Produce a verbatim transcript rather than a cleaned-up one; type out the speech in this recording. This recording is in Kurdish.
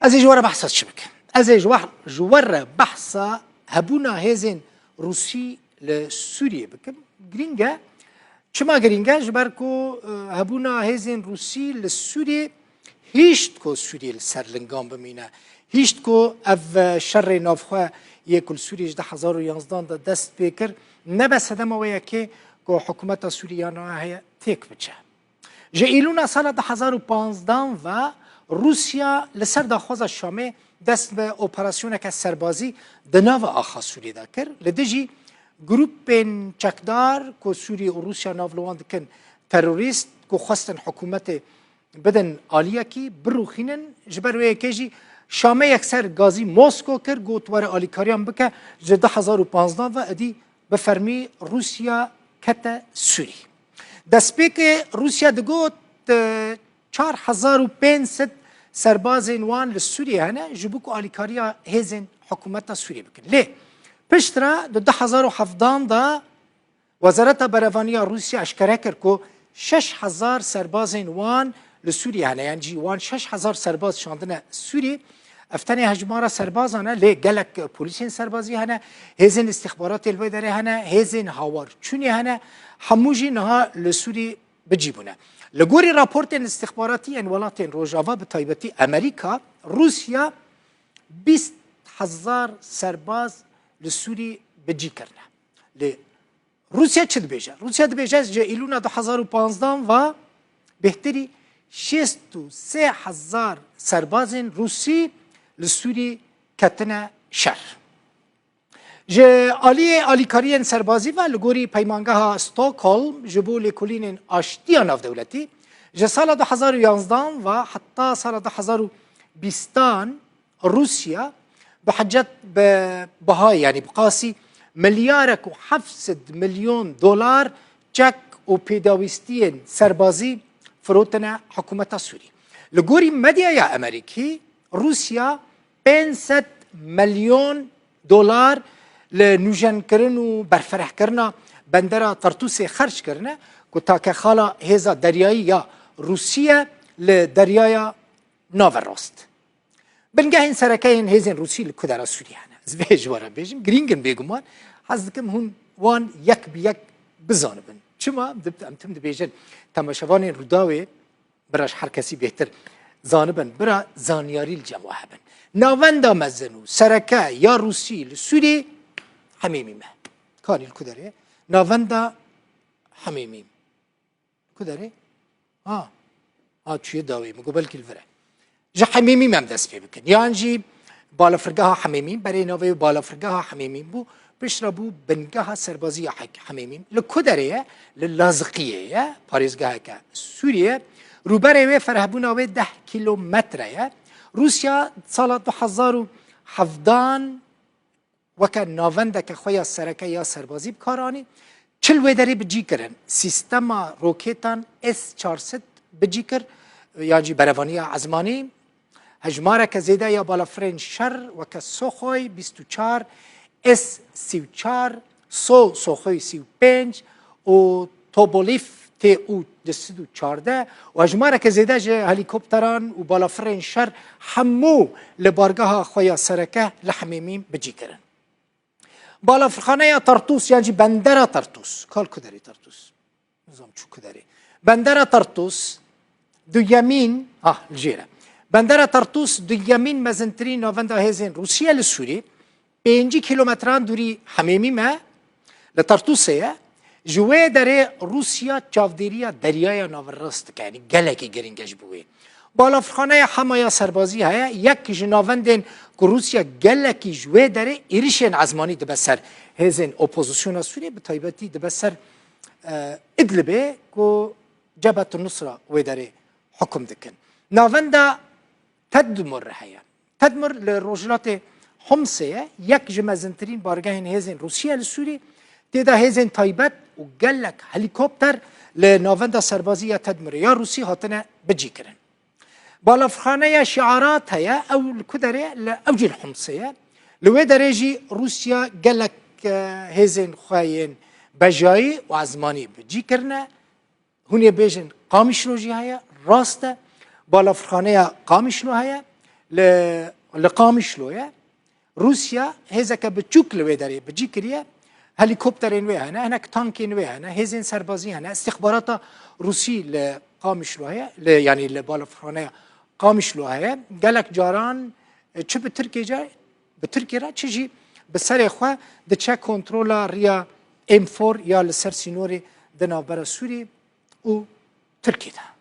Ez ê ji we re behsa çi bikim? Ez ê ji we, ji we re behsa hebûna hêzên Rûsî li Sûriyê bikim. Girîng e. Çima girîng e? Ji ber ku, e, hebûna hêzên Rûsî li Sûriyê hişt ku Sûriyê li ser lingan bimîne. Hişt ku ev, e, şerê navxwe yê ku li Sûriyê ji du hezar û yanzdan de dest pê kir, nebe sedema wê yekê ku hikûmeta Sûriyê ya niha heye têk biçe. Ji Îlûna sala du hezar û panzdan ve Rûsya li ser daxwaza Şamê dest bi operasyoneke serbazî di nava axa Sûriyê de kir. Li dijî grûpên çekdar ku Sûriyê û Rûsya nav li wan dikin terorîst, ku xwestin hikûmetê bidin aliyekî, birûxînin. Ji ber wê yekê jî Şamê yekser gazî Mosko kir, got were alîkariyan bike. Ji du hezar û panzdan ve êdî bi fermî Rûsya kete Sûrî. Destpêkê Rûsya digot, e, çar hezar û pênc sed serbazên wan li Sûriyê hene, ji bo ku alîkariya hêzên hikûmeta Sûriyê bikin. Lê piştre di du hezar û hevdan de Wezareta Berevaniya Rûsya eşkere kir ku şeş hezar serbazên wan li Sûriyê hene, yan jî wan şeş hezar serbaz şandine Sûrî. Ev tenê hejmara serbazan e, lê gelek polîsên serbazî hene, hêzên îstixbaratê li wê derê hene, hêzên hawarçûnê hene, hemû jî niha li Sûrî bi cî bûne. Li gorî raportên îstixbaratî yên welatên Rojava, bi taybetî Amerîka, Rûsya bîst hezar serbaz li Sûrî bi cî kirine. Lê Rûsya çi dibêje? Rûsya dibêje, ji Îlûna du hezar û panzdan ve bêhtirî şêst û sê hezar serbazên Rûsî li Sûrî ketine şer. Ji aliyê alîkariyên serbazî ve, li gorî Peymangeha Stockholm ji bo lêkolînên aştiya navdewletî, ji sala du hezar û yanzdan ve heta sala du hezar û bîstan Rûsya bi hecet, bi bihayê, yanî bi qasî milyarek û heft sed milyon dolar çek û pêdawîstiyên serbazî firotine hikûmeta Sûrî. Li gorî medyaya Amerîkî, Rûsya pênc sed milyon dolar li nûjenkirin û berfirehkirina bendera Tartûsê xerc kirine, ku takexala hêza deryayî ya Rûsî ye li Deryaya Naverast. Bingehên sereke yên hêzên Rûsî li ku dera Sûriyê hene? Ez vê ji we re bêjim, girîng in bêguman. Hez dikim hûn wan yek bi yek bizanibin. Çima? Em tim dibêjin, temaşevanên Rûdawê, bira ji her kesî bêhtir zanibin, bira zanyarî li cem we hebin. Navenda mezin û sereke ya Rûsî li Sûriyê Hemêmîm e. Kanî li ku derê? Navenda Hemêmîm. Ku derê? Ha. Ha, çûye dawî. Min got belkî li vir e. Ji Hemêmîm em dest pê bikin. Yan jî balafirgeha Hemêmîm, berê navê balafirgeha Hemêmîm bû, piştre bû bingeha serbazî ya Hek-, Hemêmîm. Li ku derê ye? Li Laziqiyê ye, parêzgeheke Sûriyê. Rûberê wê ferhebûna wê deh kîlometre ye. Rûsya sala du hezar û hevdan weke navendeke xwe ya sereke ya serbazî bi kar anî. Çi li wê derê bi cî kirin? Sîstema rokêtan S çar sed bi cî kir, yan jî berevaniya ezmanî. Hejmareke zêde ya balafirên şer weke Soxoy bîst û çar, S sî û çar, So Soxoy sî û pênc û Tobolîf T U du sed û çardeh û hejmareke zêde ji helîkopteran û balafirên şer hemû li bargeha xwe ya sereke li Hemêmîm bi cî kirin. Balafirxaneya Tartûs yan jî bendera Tartûs, kal ku derê Tartûs? Nizam çû ku derê. Bendera Tartûs duyemîn, ah, li jêr e. Bendera Tartûs duyemîn mezintirîn navenda hêzên Rûsî ye li Sûrî. Pêncî kîlometran dûrî Hemêmîm e, li Tartûsê ye. Ji wê derê Rûsya çavdêriya Deryaya Naverast dike, yanî gelekî girîng e ji bo wê. Balafirxaneya Hema ya serbazî heye, yek ji navendên ku Rûsya gelekî ji wê derê êrişên ezmanî dibe ser hêzên opozisyona Sûriyê, bi taybetî dibe ser, e, Idlibê ku Cebhet Nusra wê derê hukum dikin. Navenda Tedmur heye. Tedmur li rojhilatê Homsê ye, yek ji mezintirîn bargehên hêzên Rûsî ye li Sûrî. Tê de hêzên taybet û gelek helîkopter li navenda serbazî ya Tedmurê ya Rûsî hatine bicîkirin. Balafirxaneya Şiarat heye, ew li ku derê ye? Li Ewcîl Homsê ye. Li wê derê jî Rûsya gelek, e, hêzên xwe yên bejayî û ezmanî bicî kirine. Hûn ê bêjin Qamişlo jî heye, rast e. Balafirxaneya Qamişlo heye. li, li Qamişlo ye. Rûsya hêzeke biçûk li wê derê bi cî kiriye. Helîkopterên wê hene, hinek tankên wê hene, hêzên serbazî hene, îstixbarata Rûsî li Qamişlo heye, li, yanî li balafirxaneya Qamişlo heye. Gelek caran, e, çi bi Tirkiyê ce, bi Tirkiyê re, çi jî bi serê xwe diçe kontrola riya M four ya li ser sînorê di navbera Sûrî û Tirkiyê de.